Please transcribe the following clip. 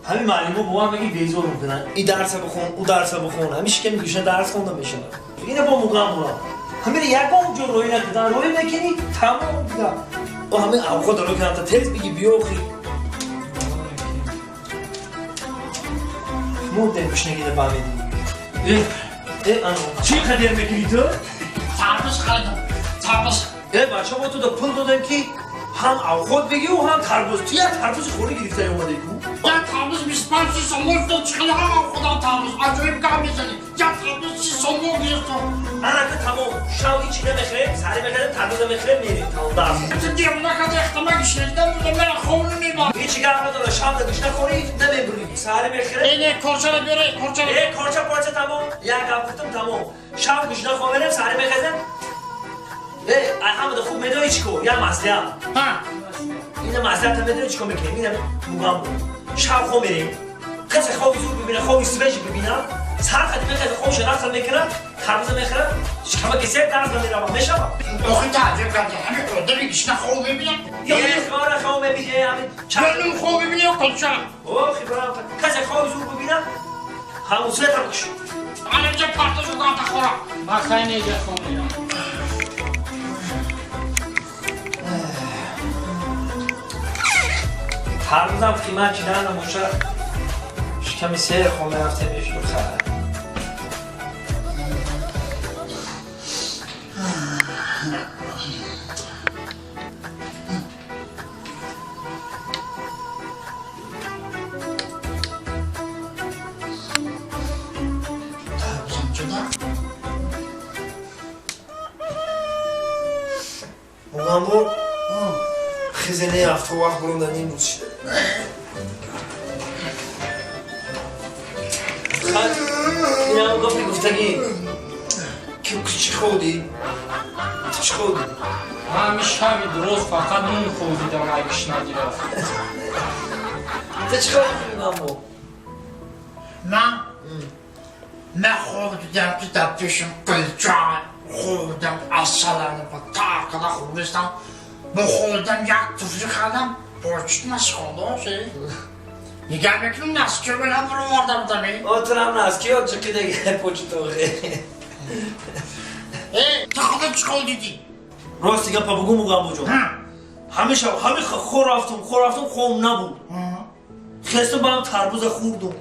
Ҳамин муаллимо бо ман меги безор мекунанд. И дарса бихон, ӯ дарса бихон. Ҳамин шиками гушна дарс хонда мешавад. Ина бо мугам бурам. Ҳамин ягон ҷо роҳӣ накардан. Роҳӣ мекунӣ, тамом дига. О ҳамин авқот роҳӣ кардам та тез биги биёхи. Мурдем гушнагида бамедӣ. Э, ано, чӣ қадер мекунӣ ту? Тарбуз харидам. Тарбуз. Э, бача, мо ту да пул додем ки ҳам авқот бигӣ ҳам тарбуз. Ту як тарбузи холӣ гирифта омадаи ку? Як тарбуз 25 сомон шуд, чӣ хеле ҳам худам тарбуз. Аҷоиб гап мезанӣ. Як тарбуз 30 сомон гирифтам. Анака тамом. Шав ҳичи намехӯрем, сари мехӯрем, тарбуза мехӯрем, мерем. Тамом дарс. Ту девона кади ихтама гишнагида мурдам, мера хов намебар. Ҳичи гап надора, шав да гушна хӯрӣ, намебурӣ. Сари мехӯрем. Э, не, корчара биёре, корчара. Э, корча порча тамом. Як гап гуфтам тамом. Шав гушна хо мерем, сари мехӯрем. Э, ҳамада хуб медонӣ чӣ кор? Як маслиҳат. Ҳа. Ина маслиҳата медонӣ чӣ кор мекунем? Ина мугам буд. Шав хо мерем. Касе хови зуд бибина, хови свежий бибина, сар хати мехеза, хобша нақл мекунад, тарбуза мехӯрад, шикама кисе дарс намеравад, мешавад? Охи таъҷиб карди, ҳамин одами гишна хов мебинад. Е, хора хов мебини, ҳамин Ё нун хов мебини, ё кулча. Охи барам, касе хови зуд бибина, ҳамун света бикш. Анаҷа парташу карта хора. Ман хайне ҷа хоб мерам. Тарбузам қимат чидан намоша, шиками сер хо мерафтем мешуд хай. Тарбузам чуда? Мугамбо хизене афто вақт буронда ним рӯз шида. Инам гапи гуфтагӣ. Ки чӣ хӯрдӣ? Ту чӣ хӯрдӣ? Ман ҳамин шаби дуроз фақат нун хӯрдидам, ай гишнагӣ рафт. Ту чӣ хӯрдӣ, Мугамбо? Ман хоб дидам ки дар пешам кулча хӯрдам, асалани ба таркада хӯрдистам. Бо хӯрдам як туфли хардам, почт насхондоше. Нигоҳ мекунам, носки мана бироварда будам. О, турам носки ё ҷиқидаги почтохе. Э, ту худат чӣ хол дидӣ? Рости гапа бугу, Мугамбоҷон. Ҳамеша ҳами хо рафтум, хо рафтум, хом набуд. Хестум, баам тарбуза хӯрдум.